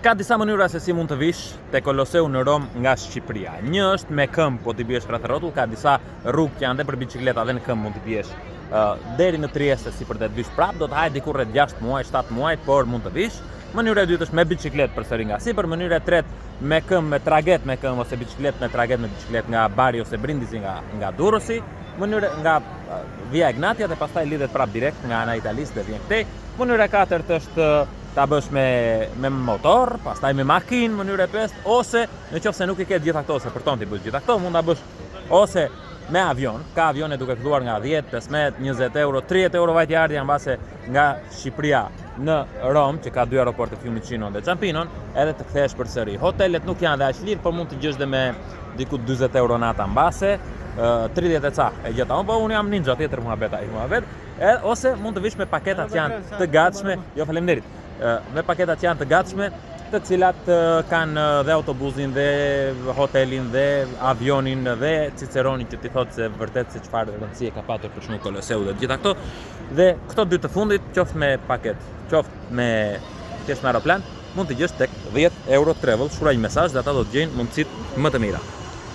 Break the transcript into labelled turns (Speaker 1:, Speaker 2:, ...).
Speaker 1: Ka disa mënyra se si mund të vish te Koloseu në Romë nga Shqipëria. Një është me këmbë, po t'i biesh rreth rrotull, ka disa rrugë që janë dhe për biçikleta dhe në këmbë mund t'i biesh uh, deri në Trieste si për të vish prapë, do të hajë diku rreth 6 muaj, 7 muaj, por mund të vish. Mënyra e dytë është me biçikletë përsëri nga sipër, mënyra e tretë me këmbë, me traget me këmbë ose biçikletë me traget me biçikletë nga Bari ose Brindisi nga nga Durrësi, mënyra nga Via Egnatia dhe pastaj lidhet prapë direkt nga ana e Italisë dhe vjen këtej. Mënyra e katërt është ta bësh me me motor, pastaj me makinë, mënyrë e pestë, ose në qoftë se nuk i ke të gjitha këto ose përton t'i bësh gjitha këto, mund ta bësh ose me avion, ka avione duke filluar nga 10, 15, 20 euro, 30 euro vajtje ardhja mbase nga Shqipëria në Romë, që ka dy aeroporte Fiumicino dhe Ciampino, edhe të kthehesh përsëri. Hotelet nuk janë dhe aq lirë, por mund të gjesh dhe me diku 40 euro nata mbase, 30 e ca e gjeta unë, po unë jam ninja tjetër muhabet ai muhabet. E, ose mund të vish me paketat që janë të gatshme, jo faleminderit. Me paketat që janë të gatshme, të cilat kanë dhe autobusin dhe hotelin dhe avionin dhe Ciceronin që t'i thotë se vërtet se çfarë rëndësie ka patur për shembull Koloseu dhe të gjitha këto. Dhe këto dy të fundit, qoftë me paket, qoftë me thjesht me aeroplan, mund të gjesh tek 10 euro travel, shkruaj një mesazh dhe ata do të gjejnë mundësitë më të mira.